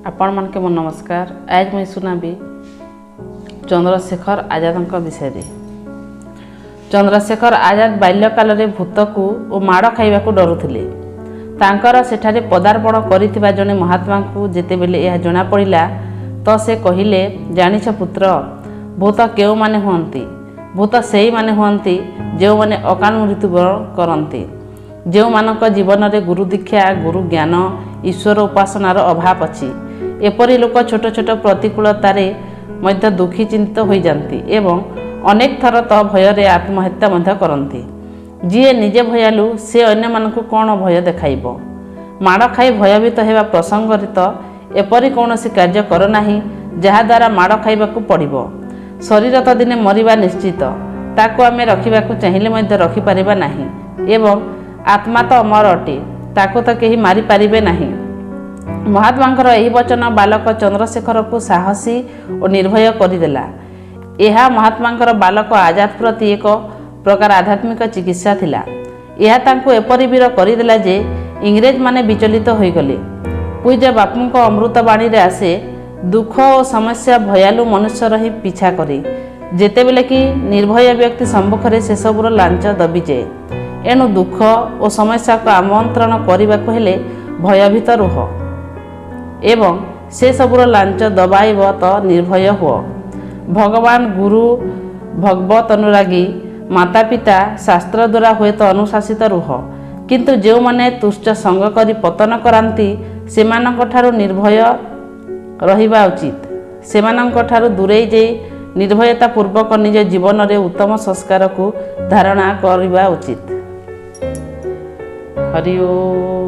ଆପଣମାନକେ ମୋ ନମସ୍କାର। ଆଜ୍ ମୁଇଁ ଶୁନାବି ଚନ୍ଦ୍ରଶେଖର ଆଜାଦଙ୍କ ବିଷୟରେ। ଚନ୍ଦ୍ରଶେଖର ଆଜାଦ ବାଲ୍ୟକାଳରେ ଭୂତକୁ ଓ ମାଡ଼ ଖାଇବାକୁ ଡରୁଥିଲେ। ତାଙ୍କର ସେଠାରେ ପଦାର୍ପଣ କରିଥିବା ଜଣେ ମହାତ୍ମାଙ୍କୁ ଯେତେବେଳେ ଏହା ଜଣାପଡ଼ିଲା ତ ସେ କହିଲେ, ଜାଣିଛ ପୁତ୍ର, ଭୂତ କେଉଁମାନେ ହୁଅନ୍ତି? ଭୂତ ସେଇମାନେ ହୁଅନ୍ତି ଯେଉଁମାନେ ଅକାଳ ମୃତ୍ୟୁବରଣ କରନ୍ତି, ଯେଉଁମାନଙ୍କ ଜୀବନରେ ଗୁରୁ ଦୀକ୍ଷା, ଗୁରୁ ଜ୍ଞାନ, ଈଶ୍ୱର ଉପାସନାର ଅଭାବ ଅଛି। ଏପରି ଲୋକ ଛୋଟ ଛୋଟ ପ୍ରତିକୂଳତାରେ ମଧ୍ୟ ଦୁଃଖୀ ଚିନ୍ତିତ ହୋଇଯାନ୍ତି ଏବଂ ଅନେକ ଥର ତ ଭୟରେ ଆତ୍ମହତ୍ୟା ମଧ୍ୟ କରନ୍ତି। ଯିଏ ନିଜେ ଭୟାଲୁ, ସେ ଅନ୍ୟମାନଙ୍କୁ କ'ଣ ଭୟ ଦେଖାଇବ? ମାଡ଼ ଖାଇ ଭୟଭୀତ ହେବା ପ୍ରସଙ୍ଗରେ ତ ଏପରି କୌଣସି କାର୍ଯ୍ୟ କର ନାହିଁ ଯାହାଦ୍ୱାରା ମାଡ଼ ଖାଇବାକୁ ପଡ଼ିବ। ଶରୀର ତ ଦିନେ ମରିବା ନିଶ୍ଚିତ, ତାକୁ ଆମେ ରଖିବାକୁ ଚାହିଁଲେ ମଧ୍ୟ ରଖିପାରିବା ନାହିଁ ଏବଂ ଆତ୍ମା ତ ଅମର ଅଟେ, ତାକୁ ତ କେହି ମାରିପାରିବେ ନାହିଁ। ମହାତ୍ମାଙ୍କର ଏହି ବଚନ ବାଲକ ଚନ୍ଦ୍ରଶେଖରକୁ ସାହସୀ ଓ ନିର୍ଭୟ କରିଦେଲା। ଏହା ମହାତ୍ମାଙ୍କର ବାଲକ ଆଜାଦ ପ୍ରତି ଏକ ପ୍ରକାର ଆଧ୍ୟାତ୍ମିକ ଚିକିତ୍ସା ଥିଲା। ଏହା ତାଙ୍କୁ ଏପରି ବୀର କରିଦେଲା ଯେ ଇଂରେଜମାନେ ବିଚଳିତ ହୋଇଗଲେ। ପୂଜ୍ୟ ବାପୁଙ୍କ ଅମୃତବାଣୀରେ ଆସେ, ଦୁଃଖ ଓ ସମସ୍ୟା ଭୟାଲୁ ମନୁଷ୍ୟର ହିଁ ପିଛା କରେ, ଯେତେବେଳେ କି ନିର୍ଭୟ ବ୍ୟକ୍ତି ସମ୍ମୁଖରେ ସେସବୁର ଲାଞ୍ଚ ଦବିଯାଏ। ଏଣୁ ଦୁଃଖ ଓ ସମସ୍ୟାକୁ ଆମନ୍ତ୍ରଣ କରିବାକୁ ହେଲେ ଭୟଭୀତ ରୁହ ଏବଂ ସେସବୁର ଲାଞ୍ଚ ଦବାଇବ ତ ନିର୍ଭୟ ହୁଅ। ଭଗବାନ, ଗୁରୁ, ଭଗବତ ଅନୁରାଗୀ, ମାତା ପିତା, ଶାସ୍ତ୍ର ଦ୍ୱାରା ହୁଏତ ଅନୁଶାସିତ ରୁହ, କିନ୍ତୁ ଯେଉଁମାନେ ତୁଚ୍ଛ ସଙ୍ଗ କରି ପତନ କରାନ୍ତି ସେମାନଙ୍କଠାରୁ ନିର୍ଭୟ ରହିବା ଉଚିତ। ସେମାନଙ୍କଠାରୁ ଦୂରେଇ ଯାଇ ନିର୍ଭୟତା ପୂର୍ବକ ନିଜ ଜୀବନରେ ଉତ୍ତମ ସଂସ୍କାରକୁ ଧାରଣା କରିବା ଉଚିତ। ହରି ଓମ୍।